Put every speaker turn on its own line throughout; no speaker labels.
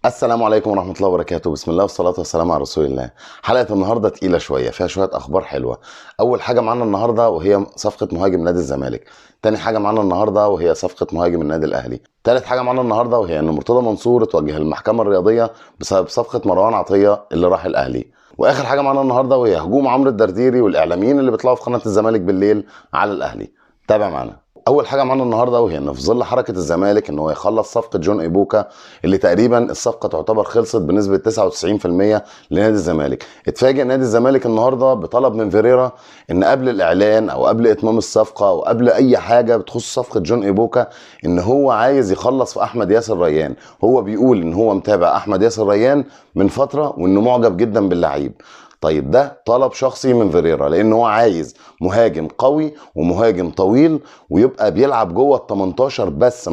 السلام عليكم ورحمة الله وبركاته. بسم الله والصلاة والسلام على رسول الله. حلقة النهاردة تقيلة شوية، فيها شوية أخبار حلوة. أول حاجة معانا النهاردة وهي صفقة مهاجم نادي الزمالك. تاني حاجة معانا النهاردة وهي صفقة مهاجم النادي الأهلي. تالت حاجة معانا النهاردة وهي إن مرتضى منصور اتوجه للمحكمة الرياضية بسبب صفقة مروان عطية اللي راح الأهلي. وآخر حاجة معانا النهاردة وهي هجوم عمرو الدرديري والإعلاميين اللي بيطلعوا في قناة الزمالك بالليل على الأهلي. تابع معانا. اول حاجة معانا النهارده وهي ان في ظل حركة الزمالك ان هو يخلص صفقة جون ايبوكا اللي تقريبا الصفقة تعتبر خلصت بنسبة 99% لنادي الزمالك. اتفاجئ نادي الزمالك النهارده بطلب من فيريرا ان قبل الاعلان او قبل اتمام الصفقة او قبل اي حاجة بتخص صفقة جون ايبوكا ان هو عايز يخلص في احمد ياسر ريان. هو بيقول ان هو متابع احمد ياسر ريان من فترة وانه معجب جدا باللعيب. طيب ده طلب شخصي من فيريرا لان هو عايز مهاجم قوي ومهاجم طويل ويبقى بيلعب جوه ال 18 بس،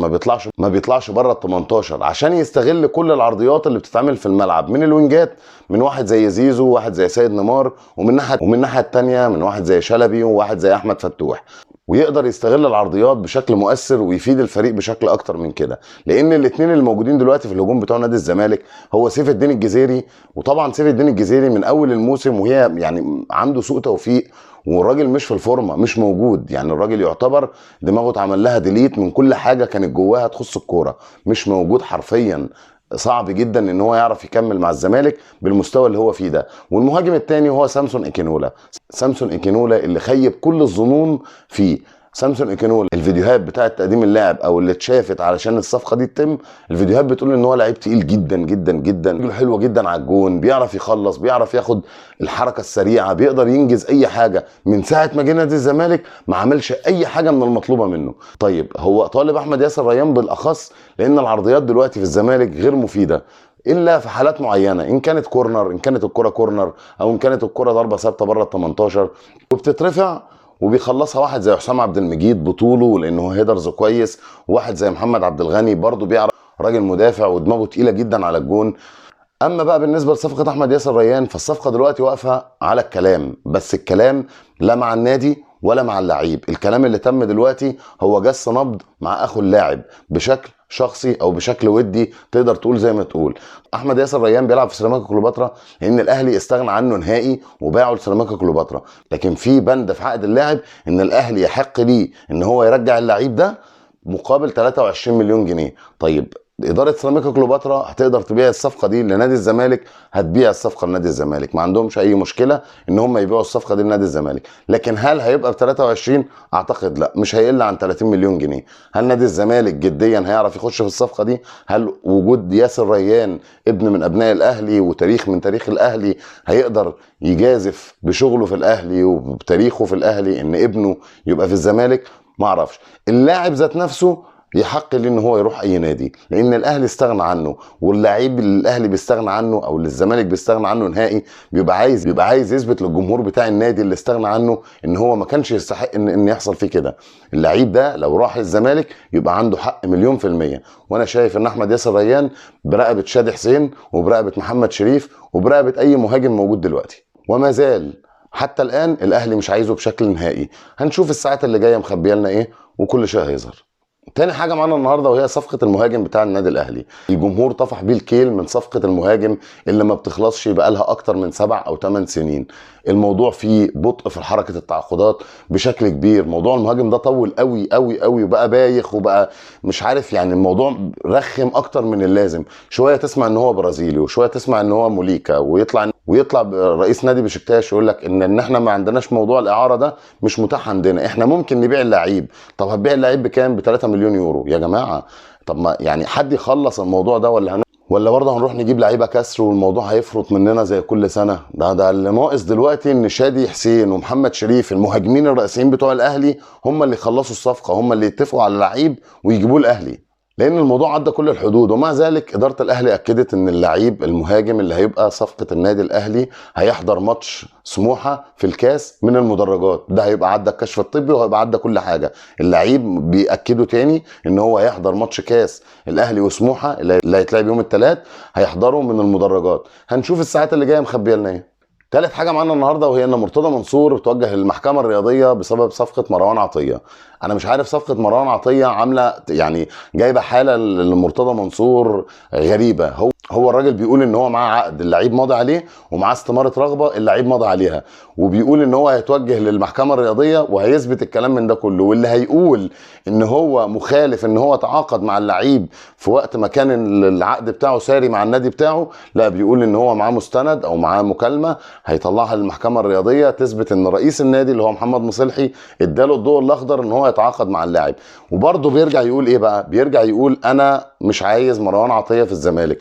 ما بيطلعش بره ال 18 عشان يستغل كل العرضيات اللي بتتعمل في الملعب من الوينجات، من واحد زي زيزو وواحد زي سيد نيمار، ومن الناحية الثانية من واحد زي شلبي وواحد زي احمد فتوح، ويقدر يستغل العرضيات بشكل مؤثر ويفيد الفريق بشكل اكتر من كده. لان الاثنين اللي موجودين دلوقتي في الهجوم بتوع نادي الزمالك هو سيف الدين الجزيري، وطبعا سيف الدين الجزيري من اول الموسم وهي يعني عنده سوء توفيق والراجل مش في الفورمة، مش موجود. يعني الراجل يعتبر دماغه اتعمل لها delete من كل حاجة كانت جواها تخص الكوره، مش موجود حرفيا. صعب جدا ان هو يعرف يكمل مع الزمالك بالمستوى اللي هو فيه ده. والمهاجم الثاني هو سامسون ايكينولا. سامسون ايكينولا اللي خيب كل الظنون فيه. سامسون ايكينولا الفيديوهات بتاعه تقديم اللاعب او اللي اتشافت علشان الصفقة دي تتم، الفيديوهات بتقول ان هو لعيب تقيل جدا جدا جدا، رجله حلوة جدا على الجون، بيعرف يخلص، بيعرف ياخد الحركة السريعة، بيقدر ينجز اي حاجة. من ساعة ما جه نادي الزمالك ما عملش اي حاجة من المطلوبة منه. طيب هو طالب احمد ياسر ريان بالاخص لان العرضيات دلوقتي في الزمالك غير مفيدة الا في حالات معينه، ان كانت corner، ان كانت الكره corner او ان كانت الكره ضربه ثابتة بره ال 18 وبتترفع وبيخلصها واحد زي حسام عبد المجيد بطوله لانه headers كويس، وواحد زي محمد عبد الغني برضه بيعرف، راجل مدافع ودماغه تقيلة جدا على الجون. اما بقى بالنسبة لصفقه احمد ياسر ريان فالصفقه دلوقتي واقفة على الكلام بس، الكلام لا مع النادي ولا مع اللعيب. الكلام اللي تم دلوقتي هو جس نبض مع اخو اللاعب بشكل شخصي او بشكل ودي، تقدر تقول زي ما تقول. احمد ياسر ريان بيلعب في سيراميكا كليوباترا لان الاهلي استغنى عنه نهائي وباعه لسيراميكا كليوباترا، لكن في بند في عقد اللاعب ان الاهلي يحق ليه ان هو يرجع اللعيب ده مقابل 23 مليون جنيه. طيب ادارة سيراميكا كليوباترا هتقدر تبيع الصفقة دي لنادي الزمالك؟ هتبيع الصفقة لنادي الزمالك، ما عندهمش اي مشكلة ان هم يبيعوا الصفقة دي لنادي الزمالك. لكن هل هيبقى ب 23؟ اعتقد لا، مش هيقل عن 30 مليون جنيه. هل نادي الزمالك جديا هيعرف يخش في الصفقة دي؟ هل وجود ياسر ريان ابن من ابناء الاهلي وتاريخ من تاريخ الاهلي هيقدر يجازف بشغله في الاهلي وبتاريخه في الاهلي ان ابنه يبقى في الزمالك؟ ما اعرفش. اللاعب ذات نفسه يحق ليه ان هو يروح اي نادي لان الاهلي استغنى عنه، واللعيب اللي الاهلي بيستغنى عنه او اللي الزمالك بيستغنى عنه نهائي بيبقى عايز يثبت للجمهور بتاع النادي اللي استغنى عنه ان هو ما كانش يستحق ان يحصل فيه كده. اللعيب ده لو راح الزمالك يبقى عنده حق مليون في المية. وانا شايف ان احمد ياسر ريان برقبة شادي حسين وبرقبة محمد شريف وبرقبة اي مهاجم موجود دلوقتي، وما زال حتى الان الاهلي مش عايزه بشكل نهائي. هنشوف الساعات اللي جاية مخبيه لنا ايه وكل شيء هيظهر. تاني حاجة معانا النهاردة وهي صفقة المهاجم بتاع النادي الأهلي. الجمهور طفح بيه الكيل من صفقة المهاجم اللي ما بتخلصش بقالها أكتر من 7 أو 8 سنين. الموضوع فيه بطء في حركة التعاقدات بشكل كبير. موضوع المهاجم ده طول قوي قوي قوي وبقى بايخ وبقى مش عارف، يعني الموضوع رخم أكتر من اللازم. شوية تسمع إن هو برازيلي وشوية تسمع إن هو موليكا، ويطلع رئيس نادي بشكتاش يقول لك ان احنا ما عندناش موضوع الاعارة ده، مش متاح عندنا، احنا ممكن نبيع اللعيب. طب هتبيع اللعيب بكام؟ ب 3 مليون يورو يا جماعه. طب ما يعني حد يخلص الموضوع ده ولا برضه هنروح نجيب لعيبة كسر والموضوع هيفرط مننا زي كل سنة؟ ده اللي ناقص دلوقتي ان شادي حسين ومحمد شريف المهاجمين الرئيسيين بتوع الاهلي هم اللي يخلصوا الصفقه، هم اللي يتفقوا على اللعيب ويجيبوه الاهلي، لان الموضوع عدى كل الحدود. ومع ذلك ادارة الاهلي اكدت ان اللعيب المهاجم اللي هيبقى صفقة النادي الاهلي هيحضر ماتش سموحه في الكاس من المدرجات. ده هيبقى عدى الكشف الطبي وهيبقى عدى كل حاجة. اللعيب بياكدوا تاني ان هو هيحضر ماتش كاس الاهلي وسموحه اللي هيتلعب يوم الثلاث، هيحضره من المدرجات. هنشوف الساعات اللي جاية مخبيه لنا ايه. ثالث حاجة معانا النهارده وهي ان مرتضى منصور توجه للمحكمة الرياضية بسبب صفقة مروان عطية. انا مش عارف صفقة مروان عطية عامله يعني جايبه حاله لمرتضى منصور غريبة. هو الراجل بيقول ان هو معاه عقد اللعيب ماضي عليه، ومعاه استماره رغبة اللعيب ماضي عليها، وبيقول ان هو هيتوجه للمحكمة الرياضية وهيثبت الكلام من ده كله. واللي هيقول ان هو مخالف ان هو تعاقد مع اللعيب في وقت ما كان العقد بتاعه ساري مع النادي بتاعه، لا بيقول ان هو معاه مستند او معاه مكالمة هيطلعها للمحكمة الرياضية تثبت ان رئيس النادي اللي هو محمد مصلحي اداله الضوء الاخضر ان هو يتعاقد مع اللاعب. وبرضه بيرجع يقول ايه بقى؟ بيرجع يقول انا مش عايز مروان عطية في الزمالك،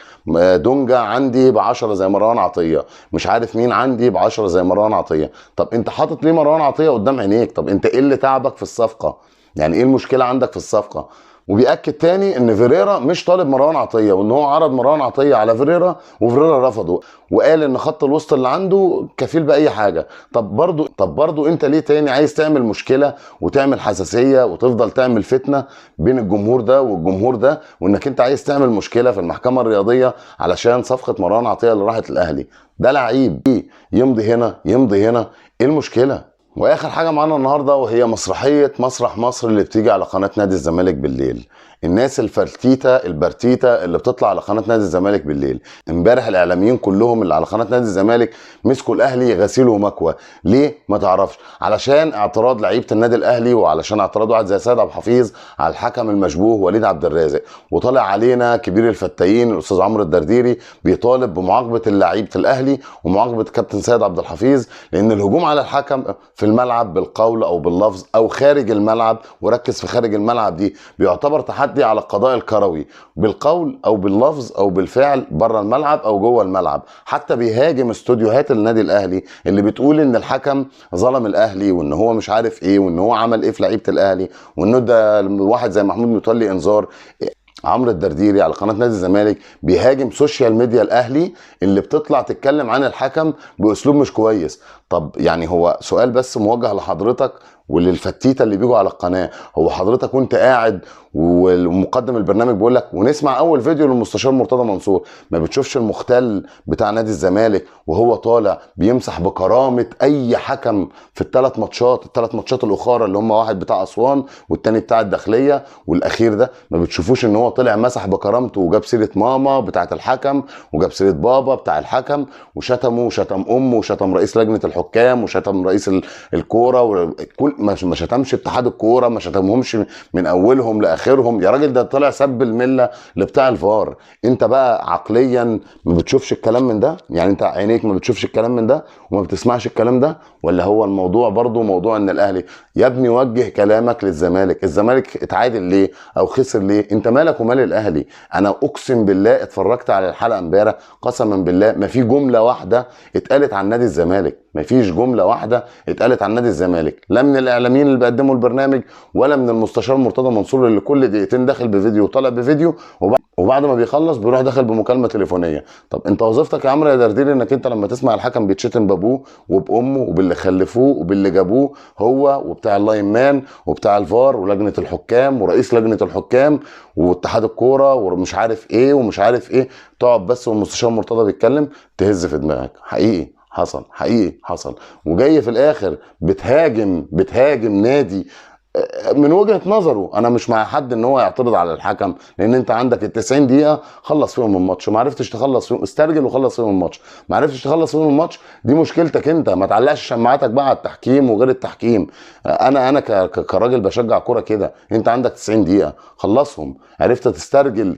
دونجا عندي ب10 زي مروان عطية، مش عارف مين عندي ب10 زي مروان عطية. طب انت حاطط ليه مروان عطية قدام عينيك؟ طب انت ايه اللي تعبك في الصفقة؟ يعني ايه المشكلة عندك في الصفقة؟ وبيأكد تاني ان فيريرا مش طالب مروان عطية، وان هو عرض مروان عطية على فيريرا وفيريرا رفضه، وقال ان خط الوسط اللي عنده كفيل باي حاجة. طب برضو انت ليه تاني عايز تعمل مشكلة وتعمل حساسية وتفضل تعمل فتنة بين الجمهور ده والجمهور ده، وانك انت عايز تعمل مشكلة في المحكمة الرياضية علشان صفقة مروان عطية اللي راحت الاهلي؟ ده لعيب يمضي هنا يمضي هنا، ايه المشكلة؟ واخر حاجة معانا النهارده وهي مسرحية مسرح مصر اللي بتيجي على قناة نادي الزمالك بالليل. الناس الفرتيته البرتيته اللي بتطلع على قناة نادي الزمالك بالليل. امبارح الاعلاميين كلهم اللي على قناة نادي الزمالك مسكوا الاهلي غسيل ومكوى. ليه؟ ما تعرفش. علشان اعتراض لعيبة النادي الاهلي، وعلشان اعتراض واحد زي سيد عبد الحفيظ على الحكم المشبوه وليد عبد الرازق، وطلع علينا كبير الفتاين الاستاذ عمرو الدرديري بيطالب بمعاقبه لعيبة الاهلي ومعاقبه كابتن سيد عبد الحفيظ، لان الهجوم على الحكم في الملعب بالقول او باللفظ او خارج الملعب، وركز في خارج الملعب دي، بيعتبر تحدي على القضاء الكروي بالقول او باللفظ او بالفعل بره الملعب او جوه الملعب. حتى بيهاجم استوديوهات النادي الاهلي اللي بتقول ان الحكم ظلم الاهلي، وان هو مش عارف ايه، وان هو عمل ايه في لعيبة الاهلي، وانه ده واحد زي محمود متولي انذار. عمرو الدرديري على قناة نادي الزمالك بيهاجم social media الاهلي اللي بتطلع تتكلم عن الحكم باسلوب مش كويس. طب يعني هو سؤال بس موجه لحضرتك وللفتيته اللي بيجوا على القناة، هو حضرتك وانت قاعد ومقدم البرنامج بيقول لك ونسمع اول فيديو للمستشار مرتضى منصور، ما بتشوفش المختل بتاع نادي الزمالك وهو طالع بيمسح بكرامة اي حكم في الثلاث ماتشات، الثلاث ماتشات الاخرى اللي هم واحد بتاع اسوان والتاني بتاع الداخلية والاخير ده، ما بتشوفوش ان هو طلع مسح بكرامته وجاب سيره ماما بتاعه الحكم وجاب سيره بابا بتاع الحكم وشتمه وشتم امه وشتم رئيس لجنة الحكام وشتم رئيس الكورة وكل، ما شتمش اتحاد الكورة، ما شتمهمش من اولهم لاخرهم. يا راجل ده طلع سب الملة لبتاع الفار. انت بقى عقليا ما بتشوفش الكلام من ده؟ يعني انت عينيك ما بتشوفش الكلام من ده وما بتسمعش الكلام ده؟ ولا هو الموضوع برضو موضوع ان الاهلي يا ابني وجه كلامك للزمالك، الزمالك اتعادل ليه او خسر ليه؟ انت مالك ومال الاهلي؟ انا اقسم بالله اتفرجت على الحلقة امبارح، قسما بالله ما في جملة واحدة اتقالت عن نادي الزمالك، ما فيش جملة واحدة اتقالت عن نادي الزمالك، لا من الاعلاميين اللي بيقدموا البرنامج ولا من المستشار مرتضى منصور اللي كل دقيقتين داخل بفيديو وطالع بفيديو، وبعد ما بيخلص بيروح داخل بمكالمه تليفونيه. طب انت وظيفتك يا عمرو يا درديري انك انت لما تسمع الحكم بيتشتم بابوه وبامه وباللي خلفوه وباللي جابوه هو وبتاع ال line man وبتاع الفار ولجنه الحكام ورئيس لجنة الحكام واتحاد الكورة ومش عارف ايه ومش عارف ايه، تقعد بس والمستشار مرتضى بيتكلم تهز في دماغك. حقيقي حصل، حقيقي حصل. وجاي في الاخر بتهاجم نادي من وجهة نظره. انا مش مع حد ان هو يعترض على الحكم، لان انت عندك ال 90 دقيقة خلص فيهم الماتش، ما عرفتش تخلص فيهم استرجل وخلص فيهم الماتش، ما عرفتش تخلص فيهم الماتش دي مشكلتك انت، ما تعلقش شماعتك بقى على التحكيم وغير التحكيم. انا كراجل بشجع كورة كده، انت عندك 90 دقيقة خلصهم، عرفت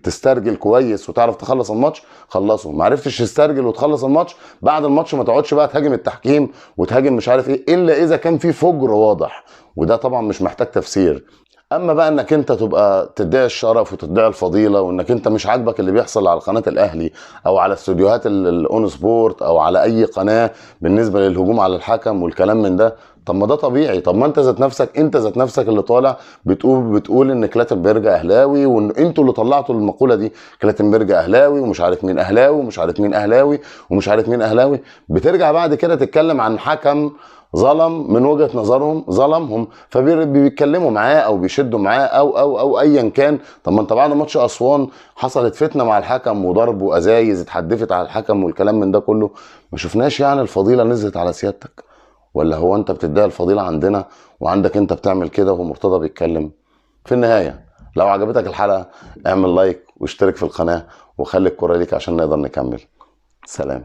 تسترجل كويس وتعرف تخلص الماتش خلصهم، ما عرفتش تسترجل وتخلص الماتش بعد الماتش ما تقعدش بقى تهاجم التحكيم وتهاجم مش عارف ايه، الا اذا كان في فجر واضح، وده طبعا مش محتاج تفسير. اما بقى انك انت تبقى تدعي الشرف وتدعي الفضيلة وانك انت مش عاجبك اللي بيحصل على قناة الاهلي او على استوديوهات الاون سبورت او على اي قناة بالنسبة للهجوم على الحكم والكلام من ده، طب ما ده طبيعي. طب ما انت ذات نفسك، انت ذات نفسك اللي طالع بتقول ان كلاتنبرج اهلاوي، وان انتوا اللي طلعتوا المقولة دي، كلاتنبرج اهلاوي ومش عارف مين اهلاوي ومش عارف مين اهلاوي ومش عارف مين اهلاوي. بترجع بعد كده تتكلم عن حكم ظلم من وجهة نظرهم، ظلمهم، فبيتكلموا معاه او بيشدوا معاه او او او ايا كان. طب ما انت بعد ماتش اسوان حصلت فتنة مع الحكم وضرب وازايز اتحدفت على الحكم والكلام من ده كله، ما شفناش يعني الفضيلة نزلت على سيادتك؟ ولا هو انت بتدعي الفضيلة عندنا وعندك انت بتعمل كده وهو مرتضى بيتكلم؟ في النهاية لو عجبتك الحلقة اعمل لايك واشترك في القناة وخلي الكره ليك عشان نقدر نكمل. سلام.